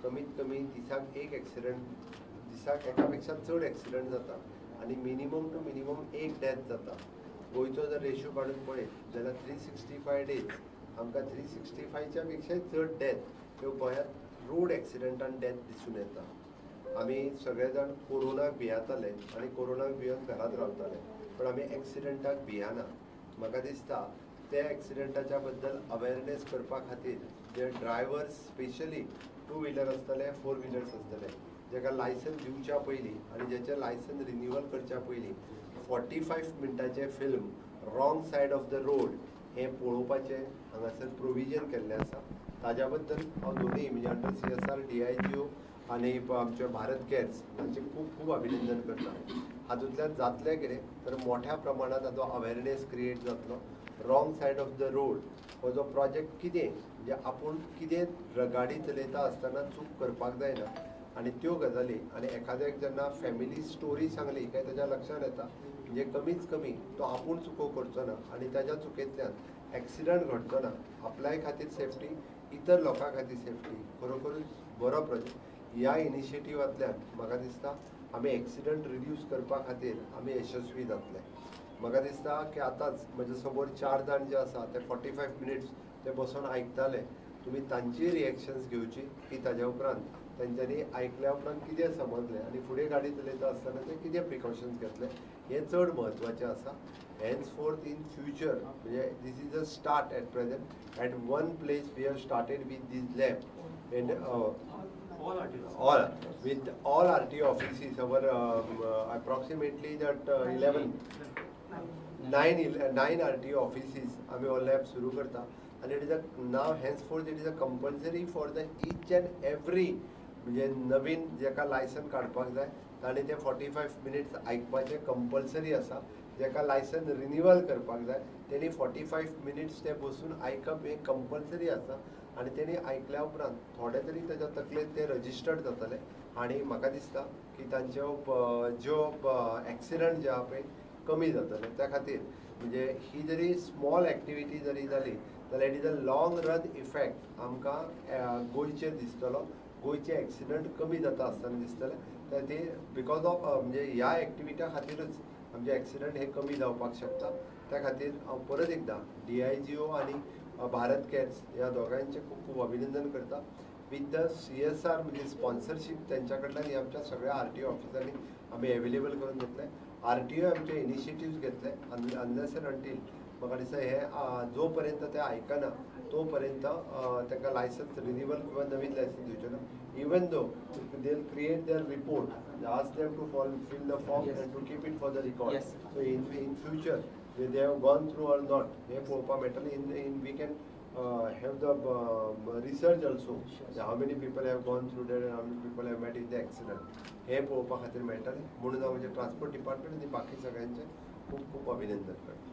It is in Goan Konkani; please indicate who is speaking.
Speaker 1: कमीत कमी दिसाक एक एक्सिडंट, दिसाक एका पेक्षा चड एक्सिडंट जाता आनी मिनिमम टू मिनिमम एक डेथ जाता. गोंयचो जर रेशो काडून पळयत जाल्यार 365 डेज आमकां 365च्या पेक्षाय चड डेथ ह्यो गोंयांत रोड एक्सिडंटान डेथ दिसून येता. आमी सगळे जाण कोरोनाक भियेताले आनी कोरोनाक भियोन घरांत रावताले, पण आमी एक्सिडंटाक भियाना. म्हाका दिसता त्या एक्सिडंटाच्या बद्दल अवेरनेस करपा खातीर जे ड्रायव्हर्स स्पेशली टू व्हिलर आसतले, फोर व्हिलर्स आसतले, जेका लायसन दिवच्या पयलीं आनी जेचें लायसन रिन्युअल करच्या पयलीं 45 मिनटाचें film "Wrong Side of the Road" हें पळोवपाचें हांगासर प्रोविजन केल्लें आसा. ताज्या बद्दल हांव दोनूय म्हणजे अंडर सीएसआर, डीआयजीओ आनी आमचे भारत कॅर्स हांचें खूब खूब अभिनंदन करता. हातूंतल्यान जातलें कितें तर मोठ्या प्रमाणांत हाचो अवेरनेस क्रिएट जातलो. Wrong side of the road हो जो प्रोजेक्ट कितें म्हणजे आपूण कितें गाडी चलयता आसतना चूक करपाक जायना आनी त्यो गजाली आनी एखाद्याक जेन्ना फॅमिली स्टोरी सांगली काय ताज्या लक्षांत येता, म्हणजे कमीच कमी तो आपूण चुको करचो ना आनी ताज्या चुकेंतल्यान एक्सिडंट घडचो ना. आपल्याय खातीर सेफ्टी, इतर लोकां खातीर सेफ्टी. खरोखरूच बरो प्रोजेक्ट. ह्या इनिशिएटिवांतल्यान म्हाका दिसता आमी एक्सिडंट रिड्यूस करपा खातीर आमी यशस्वी जातले. म्हाका दिसता की आतांच म्हज्या समोर चार जाण जे आसा ते 45 मिनिट्स ते बसोन आयकताले. तुमी तांची रिएक्शन्स घेवची की ताज्या उपरांत तेंच्यांनी आयकल्या उपरांत कितें समजलें आनी फुडें गाडी चलयता आसतना ते कितें प्रिकॉशन्स घेतले, हें चड म्हत्वाचें आसा. हेन्स फोर्थ इन फ्युचर, म्हणजे this is a start. At present, at one place we have started with this lab and
Speaker 2: All RTOs.
Speaker 1: All with all RTO offices, our approximately that 11 9 9 RTO offices आमी हो लॅब सुरू करता आनी it is a now henceforth it is a compulsory for the each and every, म्हणजे नवीन जेका लायसन काडपाक जाय ताणें ते 45 मिनिट्स आयकपाचें कंपल्सरी आसा. जेका लायसन रिन्युअल करपाक जाय तेणी 45 मिनिट्स ते बसून आयकप हें कंपल्सरी आसा आनी तेणी आयकल्या उपरांत थोडे तरी ताच्या तकलेंत ते रजिस्टर्ड जातले आनी म्हाका दिसता की तांच्यो ज्यो एक्सिडंट जे आहा पळय कमी जातले. त्या खातीर म्हणजे ही जरी स्मॉल एक्टिविटी जरी जाली जाल्यार it is a long run effect आमकां गोंयचेर दिसतलो. गोंयचे एक्सिडंट कमी जाता आसतना दिसतले. त्या खातीर because of म्हणजे ह्या एक्टिविट्या खातीरच आमचे एक्सिडंट हे कमी जावपाक शकता. त्या खातीर हांव परत एकदां डीआयजीओ आनी भारत कॅर्स ह्या दोगांयचें खूब खूब अभिनंदन करता. विथ the CSR म्हणजे स्पॉन्सरशीप तेंच्या कडल्यान ही आमच्या सगळ्या आरटीओ ऑफिसांनी आमी एवेलेबल करून घेतले. आरटीओ आमचे इनिशिएटिव्स घेतले. अनलेस एंड अंटील म्हाका दिसता हे जो पर्यंत ते आयकना तो पर्यंत तांकां लायसन्स रिन्युअल किंवा नवीन लायसन्स दिवचें ना, even though they create their report, ask them to fill the form and to keep it for the record. So in future, whether they have gone through or not, हे पळोवपाक मेळटलें. In we can have the research also, how many people have gone through that and how many people have met in the accident, हे पळोवपा खातीर मेळटलें. म्हणून हांव म्हणजे ट्रान्सपोर्ट डिपार्टमेंट आनी बाकी सगळ्यांचें खूब खूब अभिनंदन करता.